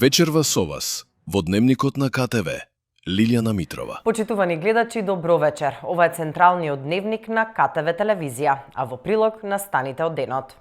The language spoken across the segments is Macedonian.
Вечерва со вас, во Дневникот на КТВ, Лилјана Митрова. Почитувани гледачи, добро вечер. Ова е централниот дневник на КТВ телевизија, а во прилог настаните од денот.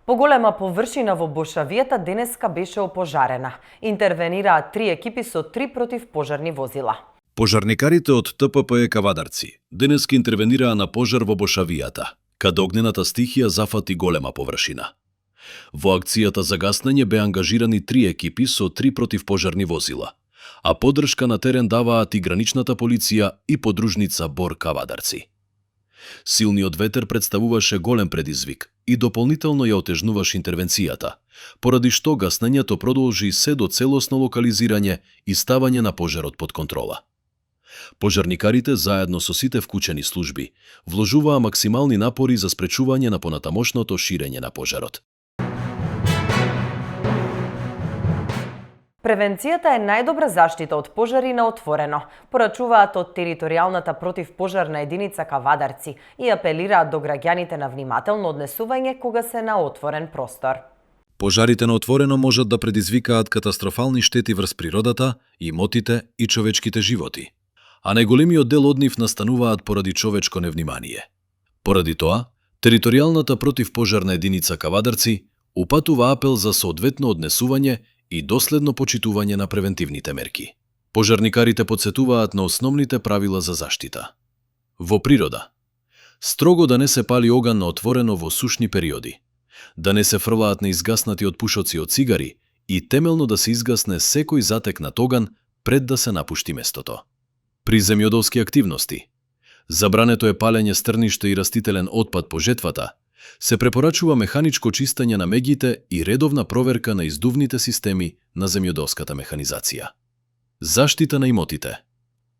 Поголема површина во Бошавијата денеска беше опожарена. Интервенираа 3 екипи со 3 противпожарни возила. Пожарникарите од ТПП Кавадарци денеска интервенираа на пожар во Бошавијата, каде огнената стихија зафати голема површина. Во акцијата за гаснење беа ангажирани 3 екипи со 3 противпожарни возила, а поддршка на терен даваат и граничната полиција и подружница Бор Кавадарци. Силниот ветер представуваше голем предизвик и дополнително ја отежнуваше интервенцијата, поради што гаснењето продолжи се до целосно локализирање и ставање на пожарот под контрола. Пожарникарите, заедно со сите вклучени служби, вложуваа максимални напори за спречување на понатамошното ширење на пожарот. Превенцијата е најдобра заштита од пожари на отворено, порачуваат од територијалната противпожарна единица Кавадарци и апелираат до граѓаните на внимателно однесување кога се на отворен простор. Пожарите на отворено можат да предизвикаат катастрофални штети врз природата, имотите и човечките животи, а најголемиот дел од нив настануваат поради човечко невнимание. Поради тоа, територијалната противпожарна единица Кавадарци упатува апел за соодветно однесување и доследно почитување на превентивните мерки. Пожарникарите подсетуваат на основните правила за заштита. Во природа, строго да не се пали оган на отворено во сушни периоди, да не се фрлаат неизгаснати од пушоци од цигари и темелно да се изгасне секој затекнат оган пред да се напушти местото. При земјоделски активности, забрането е палење стрниште и растителен отпад по жетвата, се препорачува механичко чистење на мегите и редовна проверка на издувните системи на земјоделската механизација. Заштита на имотите.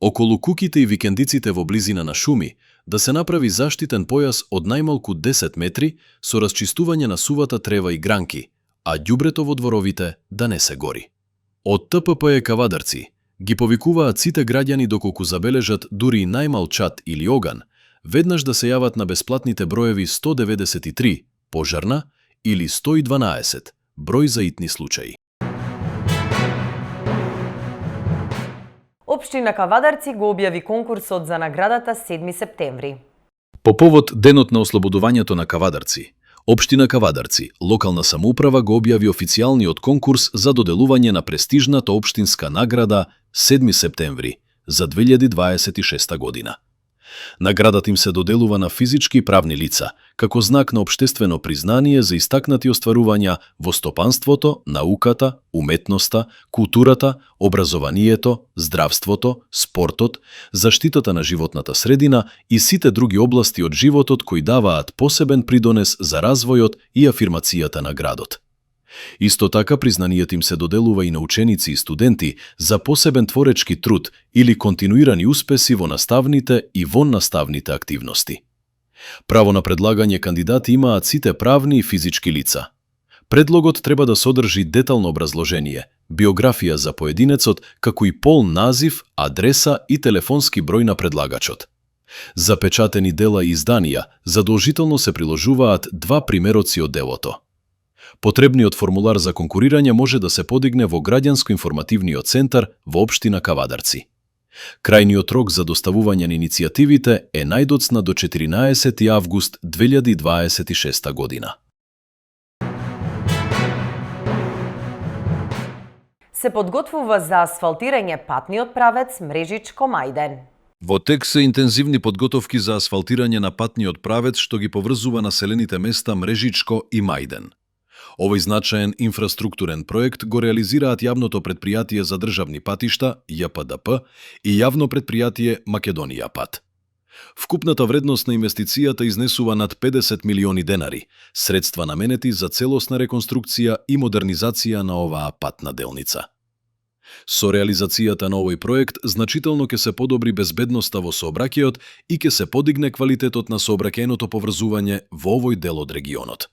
Околу куките и викендиците во близина на шуми да се направи заштитен појас од најмалку 10 метри со расчистување на сувата трева и гранки, а ѓубрето во дворовите да не се гори. Од ТПП Кавадарци ги повикуваат сите граѓани доколку забележат дури и најмал чад или оган, веднаш да се јават на бесплатните броеви 193 пожарна или 112 број за итни случаи. Општина Кавадарци го објави конкурсот за наградата 7 септември. По повод денот на ослободувањето на Кавадарци, Општина Кавадарци, локална самоуправа го објави официјалниот конкурс за доделување на престижната општинска награда 7 септември за 2026 година. Наградата им се доделува на физички и правни лица, како знак на општествено признание за истакнати остварувања во стопанството, науката, уметноста, културата, образованието, здравството, спортот, заштитата на животната средина и сите други области од животот кои даваат посебен придонес за развојот и афирмацијата на градот. Исто така признанието им се доделува и на ученици и студенти за посебен творечки труд или континуирани успеси во наставните и воннаставните активности. Право на предлагање кандидати имаат сите правни и физички лица. Предлогот треба да содржи детално образложение, биографија за поединецот, како и пол, назив, адреса и телефонски број на предлагачот. За печатени дела и изданија задолжително се приложуваат 2 примероци од делото. Потребниот формулар за конкурирање може да се подигне во граѓанско-информативниот центар во општина Кавадарци. Крајниот рок за доставување на иницијативите е најдоцна до 14 август 2026 година. Се подготвува за асфалтирање патниот правец Мрежичко-Мајден. Во тек се интензивни подготовки за асфалтирање на патниот правец што ги поврзува населените места Мрежичко и Мајден. Овој значаен инфраструктурен проект го реализираат јавното претпријатие за државни патишта, ЈПДП, и јавно претпријатие Македонија пат. Вкупната вредност на инвестицијата изнесува над 50 милиони денари, средства наменети за целосна реконструкција и модернизација на оваа патна делница. Со реализацијата на овој проект значително ќе се подобри безбедноста во сообраќајот и ќе се подигне квалитетот на сообраќајното поврзување во овој дел од регионот.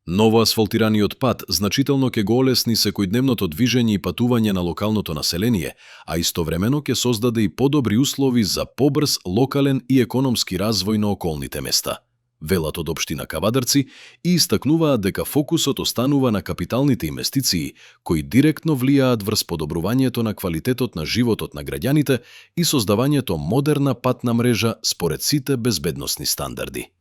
Ново асфалтираниот пат значително ќе го олесни секојдневното движење и патување на локалното население, а истовремено ќе создаде и подобри услови за побрз локален и економски развој на околните места, велат од општина Кавадарци и истакнуваат дека фокусот останува на капиталните инвестиции кои директно влијаат врз подобрувањето на квалитетот на животот на граѓаните и создавањето модерна патна мрежа според сите безбедносни стандарди.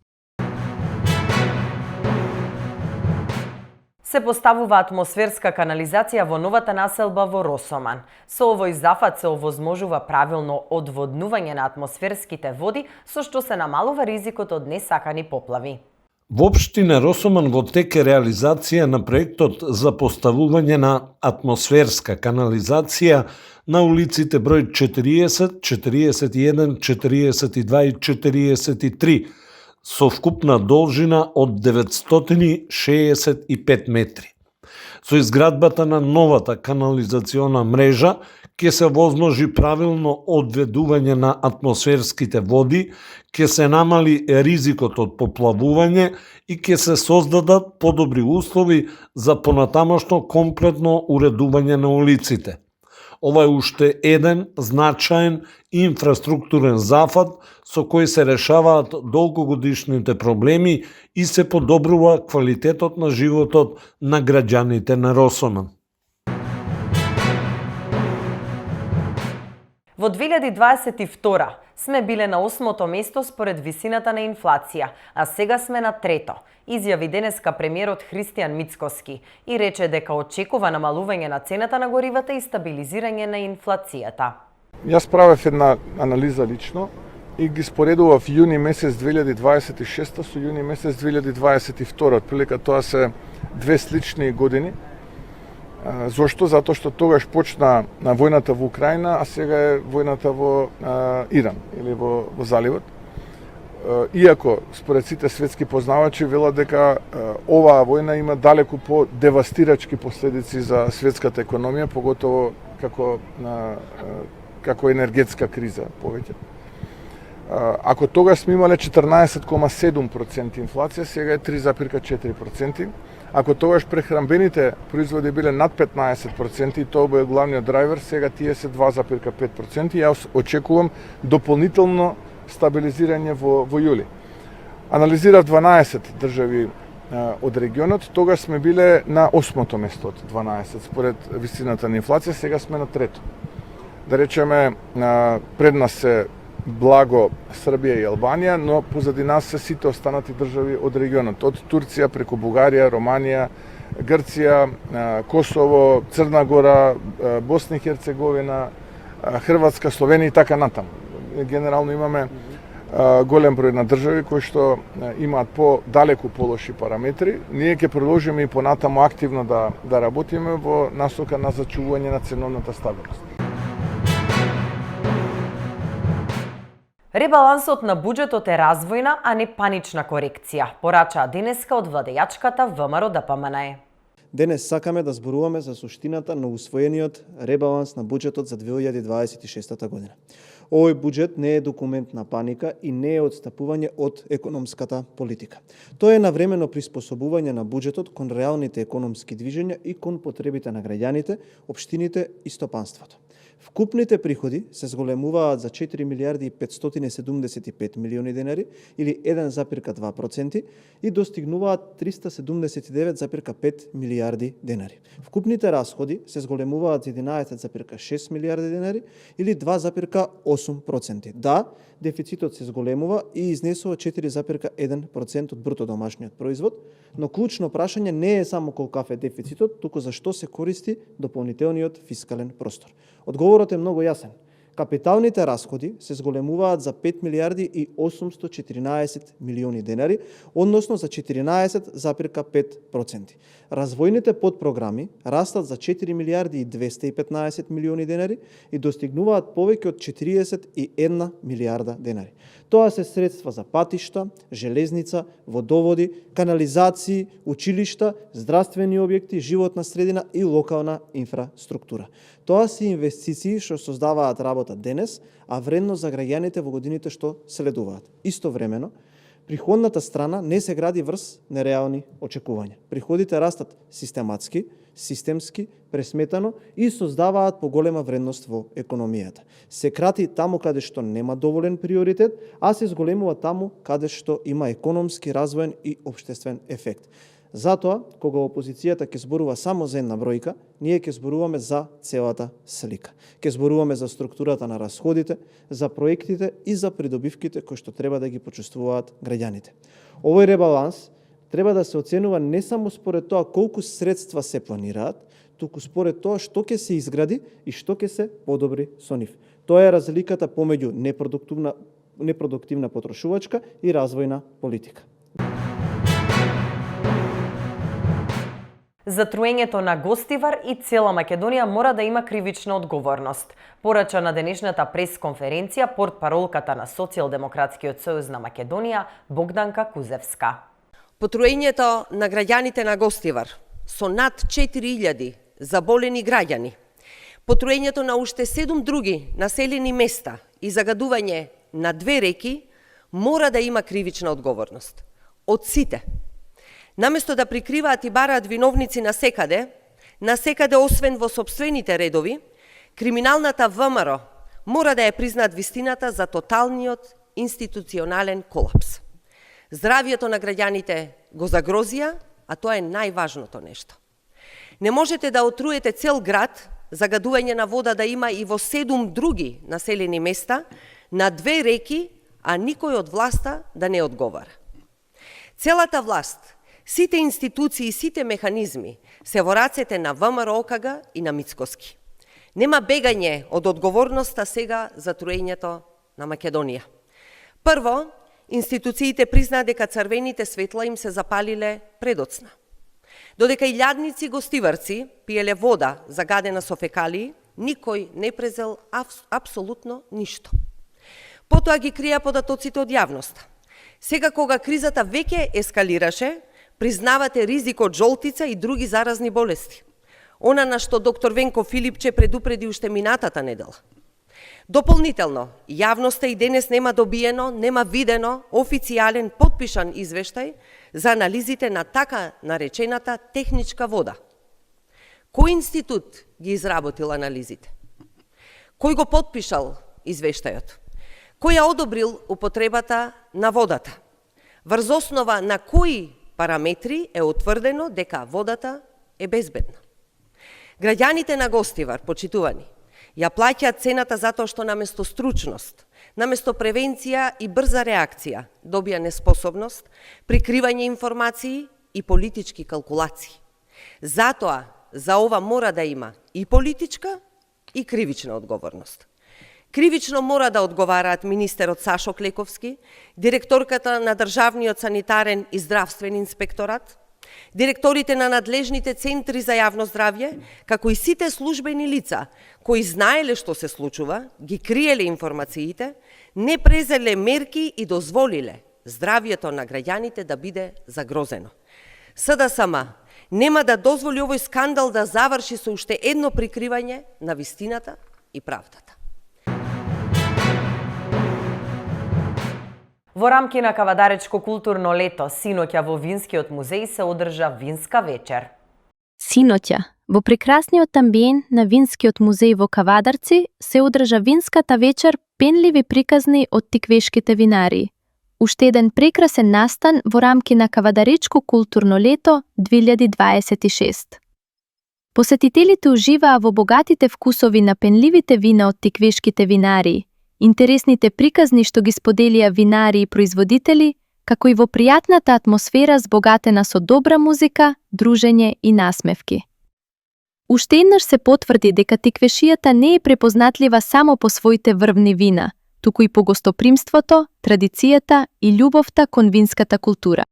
Се поставува атмосферска канализација во новата населба во Росоман. Со овој зафат се овозможува правилно одводнување на атмосферските води, со што се намалува ризикот од несакани поплави. Во општина Росоман во тек е реализација на проектот за поставување на атмосферска канализација на улиците број 40, 41, 42 и 43, со вкупна должина од 965 метри. Со изградбата на новата канализациона мрежа ќе се возможи правилно одведување на атмосферските води, ќе се намали ризикот од поплавување и ќе се создадат подобри услови за понатамошно комплетно уредување на улиците. Ова е уште еден значаен инфраструктурен зафат со кој се решаваат долгогодишните проблеми и се подобрува квалитетот на животот на граѓаните на Росоман. Во 2022 сме биле на 8-то место според висината на инфлација, а сега сме на 3-то, изјави денеска премиерот Христијан Мицкоски и рече дека очекува намалување на цената на горивата и стабилизирање на инфлацијата. Јас правев една анализа лично и ги споредував јуни месец 2026 со јуни месец 2022. Отприлика тоа се две слични години. Зошто? Затоа што тогаш почна војната во Украина, а сега е војната во Иран или во заливот. Иако според сите светски познавачи велат дека оваа војна има далеку по девастирачки последици за светската економија, поготово како енергетска криза повеќе. Ако тогаш сме имале 14,7% инфлација, сега е 3,4%. Ако тогаш прехранбените производи биле над 15% и тоа бе главниот драйвер, сега тие се 2,5%. Јас очекувам дополнително стабилизирање во јули. Анализирав 12 држави од регионот, тогаш сме биле на 8-то место од 12 според висината на инфлација, сега сме на 3-то. Да речеме, пред нас се благо Србија и Албанија, но позади нас се сите останати држави од регионот, од Турција преку Бугарија, Романија, Грција, Косово, Црна Гора, Босна и Херцеговина, Хрватска, Словенија и така натаму. Генерално имаме голем број на држави кои што имаат далеку полоши параметри. Ние ќе продолжиме и понатаму активно да работиме во насока на зачувување на ценовната стабилност. Ребалансот на буџетот е развојна, а не панична корекција, порачаа денеска од владејачката ВМРО ДПМНЕ. Денес сакаме да зборуваме за суштината на усвоениот ребаланс на буџетот за 2026 година. Овој буџет не е документ на паника и не е одстапување од економската политика. Тоа е навремено приспособување на буџетот кон реалните економски движења и кон потребите на граѓаните, општините и стопанството. Вкупните приходи се зголемуваат за 4 милиарди и 575 милиони денари или 1,2% и достигнуваат 379,5 милиарди денари. Вкупните расходи се зголемуваат за 11,6 милиарди денари или 2,8%. Да, дефицитот се зголемува и изнесува 4,1% од бруто домашниот производ, но клучно прашање не е само колкав е дефицитот, туку за што се користи дополнителниот фискален простор. Одговорот е многу јасен. Капиталните расходи се зголемуваат за 5 милиарди и 814 милиони денари, односно за 14,5%. Развојните подпрограми растат за 4 милиарди и 215 милиони денари и достигнуваат повеќе од 41 милиарда денари. Тоа се средства за патишта, железница, водоводи, канализации, училишта, здравствени објекти, животна средина и локална инфраструктура. Тоа се инвестиции што создаваат работа денес, а вредност за граѓаните во годините што следуваат. Истовремено, Приходната страна не се гради врз нереални очекувања. Приходите растат систематски, системски, пресметано и создаваат поголема вредност во економијата. Се крати таму каде што нема доволен приоритет, а се зголемува таму каде што има економски, развоен и општествен ефект. Затоа, кога опозицијата ќе зборува само за една бројка, ние ќе зборуваме за целата слика. Ќе зборуваме за структурата на расходите, за проектите и за придобивките кои што треба да ги почувствуваат граѓаните. Овој ребаланс треба да се оценува не само според тоа колку средства се планираат, туку според тоа што ќе се изгради и што ќе се подобри со нив. Тоа е разликата помеѓу непродуктивна потрошувачка и развојна политика. Затруењето на Гостивар и цела Македонија мора да има кривична одговорност, порача на денешната пресконференција портпаролката на Социјалдемократскиот сојуз на Македонија Богданка Кузевска. Потруењето на граѓаните на Гостивар со над 4000 заболени граѓани, потруењето на уште 7 други населени места и загадување на 2 реки мора да има кривична одговорност од сите. Наместо да прикриваат и бараат виновници насекаде освен во сопствените редови, криминалната ВМРО мора да ја признаат вистината за тоталниот институционален колапс. Здравието на граѓаните го загрозија, а тоа е најважното нешто. Не можете да отруете цел град, загадување на вода да има и во 7 други населени места, на 2 реки, а никој од власта да не одговара. Целата власт, сите институции и сите механизми се во рацете на ВМРО-ОКГ и на Мицкоски. Нема бегање од одговорноста сега за труењето на Македонија. Прво, институциите признаа дека црвените светла им се запалиле предоцна. Додека илјадници гостиварци пиеле вода загадена со фекалии, никој не презел апсолутно ништо. Потоа ги крија податоците од јавноста. Сега кога кризата веќе ескалираше, признавате ризик од жолтица и други заразни болести. Она на што доктор Венко Филипче предупреди уште минатата недела. Дополнително, јавноста и денес нема добиено, нема видено официјален потпишан извештај за анализите на така наречената техничка вода. Кој институт ги изработил анализите? Кој го потпишал извештајот? Кој ја одобрил употребата на водата? Врз основа на кои параметри е утврдено дека водата е безбедна? Граѓаните на Гостивар, почитувани, ја плаќаат цената затоа што наместо стручност, наместо превенција и брза реакција, добија неспособност, прикривање информации и политички калкулации. Затоа, за ова мора да има и политичка и кривична одговорност. Кривично мора да одговараат министерот Сашо Клековски, директорката на Државниот санитарен и здравствен инспекторат, директорите на надлежните центри за јавно здравје, како и сите службени лица кои знаеле што се случува, ги криеле информациите, не презеле мерки и дозволиле здравјето на граѓаните да биде загрозено. СДСМ нема да дозволи овој скандал да заврши со уште едно прикривање на вистината и правдата. Во рамки на Кавадаречко културно лето, синоќа во Винскиот музеј се одржа винска вечер. Синоќа, во прекрасниот амбиент на Винскиот музеј во Кавадарци се одржа винската вечер пенливи приказни од тиквешките винари. Уште еден прекрасен настан во рамки на Кавадаречко културно лето 2026. Посетителите уживаа во богатите вкусови на пенливите вина од тиквешките винари, интересните приказни што ги споделија винари и производители, како и во пријатната атмосфера збогатена со добра музика, дружење и насмевки. Уште еднаш се потврди дека тиквешијата не е препознатлива само по своите врвни вина, туку и по гостопримството, традицијата и љубовта кон винската култура.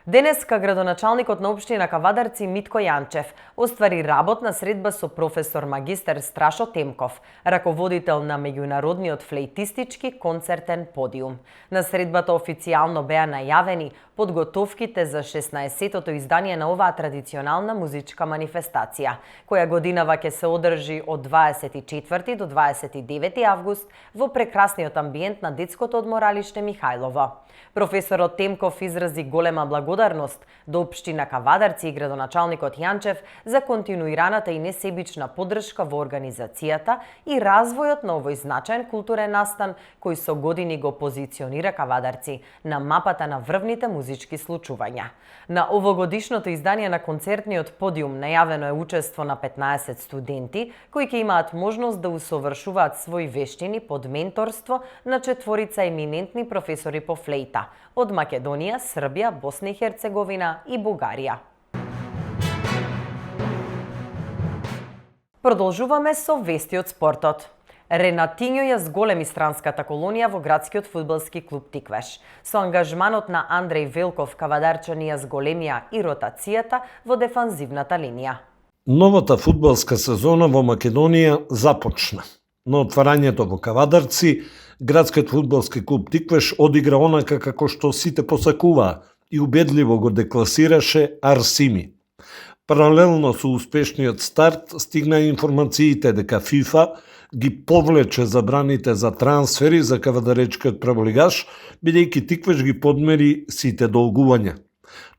Денеска градоначалникот на општина Кавадарци Митко Јанчев оствари работна средба со професор магистер Страшо Темков, раководител на меѓународниот флейтистички концертен подиум. На средбата официјално беа најавени подготовките за 16-тото издание на оваа традиционална музичка манифестација, која годинава ќе се одржи од 24 до 29 август во прекрасниот амбиент на детското одморалиште Михајлово. Професорот Темков изрази голема благодарност до општина Кавадарци и градоначалникот Јанчев за континуираната и несебична поддршка во организацијата и развојот на овој значаен културен настан кој со години го позиционира Кавадарци на мапата на врвните музички случувања. На овогодишното издание на концертниот подиум најавено е учество на 15 студенти кои ќе имаат можност да усовршуваат своји вештини под менторство на 4 еминентни професори по флейта од Македонија, Србија, Босна и Херцеговина и Бугарија. Продолжуваме со вести од спортот. Ренатињо ја зголеми странската колонија во градскиот фудбалски клуб Тиквеш. Со ангажманот на Андреј Велков, кавадарчани ја зголемија и ротацијата во дефанзивната линија. Новата фудбалска сезона во Македонија започна. На отварањето во Кавадарци, градскиот фудбалски клуб Тиквеш одигра онака како што сите посакуваа и убедливо го декласираше Арсими. Паралелно со успешниот старт стигна информациите дека ФИФА ги повлече забраните за трансфери за кавадаречкиот праволигаш, бидејќи Тиквеш ги подмери сите долгувања.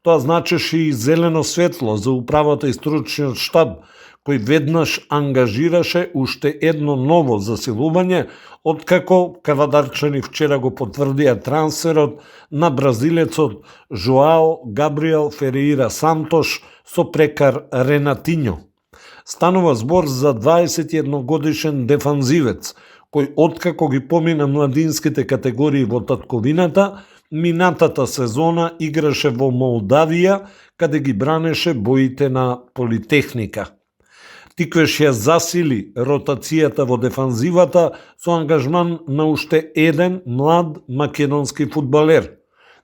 Тоа значеше и зелено светло за управата и стручниот штаб, кој веднаш ангажираше уште едно ново засилување, откако кавадарчани вчера го потврдија трансферот на бразилецот Жоао Габриел Фереира Сантош со прекар Ренатињо. Станува збор за 21 годишен дефанзивец, кој откако ги помина младинските категории во татковината, минатата сезона играше во Молдавија, каде ги бранеше боите на Политехника. Тиквеш ја засили ротацијата во дефанзивата со ангажман на уште еден млад македонски фудбалер.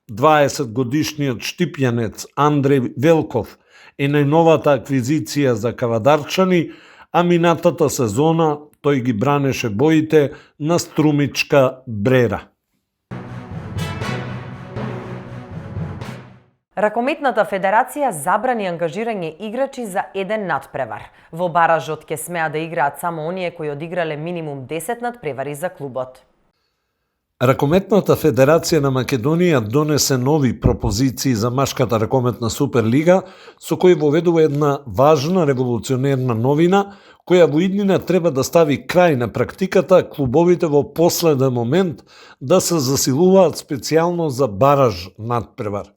20 годишниот штипјанец Андреј Велков е најновата аквизиција за кавадарчани, а минатата сезона тој ги бранеше боите на Струмичка Брера. Ракометната федерација забрани ангажирање играчи за еден надпревар. Во баражот ќе смеа да играат само оние кои одиграле минимум 10 надпревари за клубот. Ракометната федерација на Македонија донесе нови пропозиции за машката ракометна Суперлига, со кои воведува една важна револуционерна новина, која во иднина треба да стави крај на практиката клубовите во последен момент да се засилуваат специјално за бараж надпревар.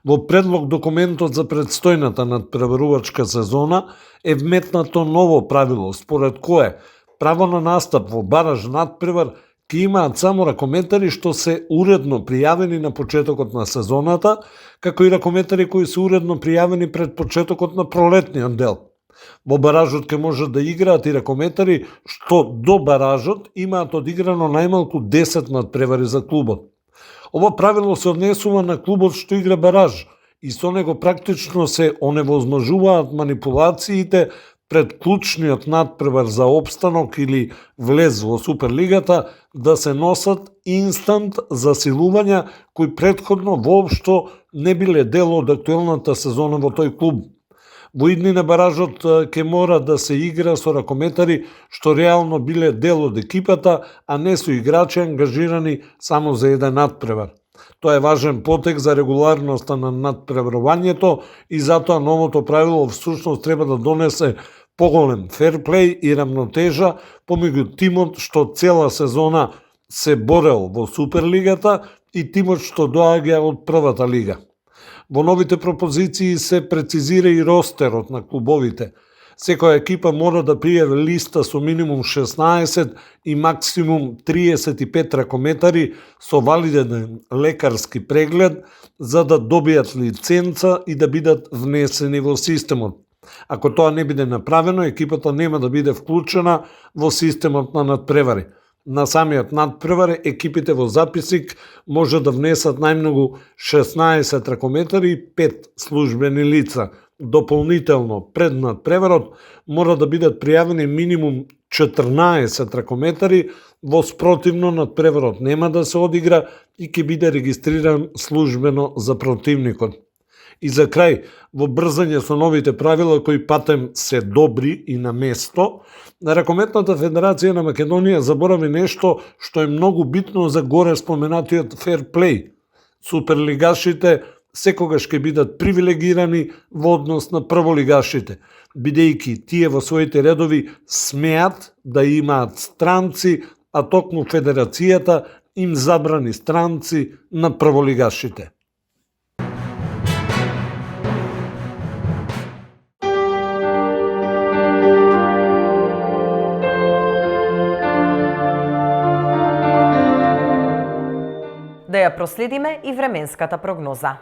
Во предлог документот за предстојната надпреварувачка сезона е вметнато ново правило, според кое право на настап во бараж надпревар ќе имаат само ракометари што се уредно пријавени на почетокот на сезоната, како и ракометари кои се уредно пријавени пред почетокот на пролетниот дел. Во баражот ќе можат да играат и ракометари што до баражот имаат одиграно најмалку 10 надпревари за клубот. Ова правило се однесува на клубот што игра бараж и со него практично се оневозможуваат манипулациите пред клучниот надпревар за опстанок или влез во Суперлигата да се носат инстант засилувања кои претходно воопшто не биле дел од актуелната сезона во тој клуб. Во иднина баражот ќе мора да се игра со ракометари што реално биле дел од екипата, а не со играчи ангажирани само за еден надпревар. Тоа е важен потек за регуларноста на надпреварувањето и затоа новото правило всушност треба да донесе поголем ферплей и рамнотежа помеѓу тимот што цела сезона се борел во Суперлигата и тимот што доаѓа од првата лига. Во новите пропозиции се прецизира и ростерот на клубовите. Секоја екипа мора да пријави листа со минимум 16 и максимум 35 ракометари со валиден лекарски преглед за да добијат лиценца и да бидат внесени во системот. Ако тоа не биде направено, екипата нема да биде вклучена во системот на надпревари. На самиот надпревар екипите во записник може да внесат најмногу 16 ракометари и 5 службени лица. Дополнително, пред надпреварот мора да бидат пријавени минимум 14 ракометари, во спротивно надпреварот нема да се одигра и ќе биде регистриран службено за противникот. И за крај, во брзање со новите правила кои патем се добри и на место, Ракометната федерација на Македонија заборави нешто што е многу битно за горе споменатиот ферплей. Суперлигашите секогаш ќе бидат привилегирани во однос на прволигашите, бидејќи тие во своите редови смеат да имаат странци, а токму федерацијата им забрани странци на прволигашите. Да ја проследиме и временската прогноза.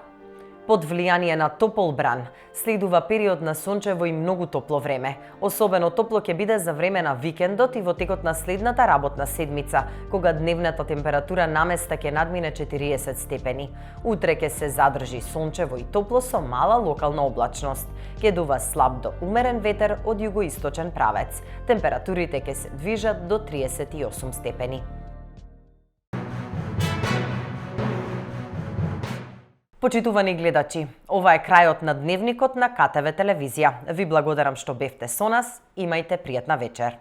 Под влијание на топол бран следува период на сончево и многу топло време. Особено топло ќе биде за време на викендот и во текот на следната работна седмица, кога дневната температура наместа ќе надмине 40 степени. Утре ќе се задржи сончево и топло со мала локална облачност. Ќе дува слаб до умерен ветер од југоисточен правец. Температурите ќе се движат до 38 степени. Почитувани гледачи, ова е крајот на дневникот на КТВ телевизија. Ви благодарам што бевте со нас, имајте пријатна вечер.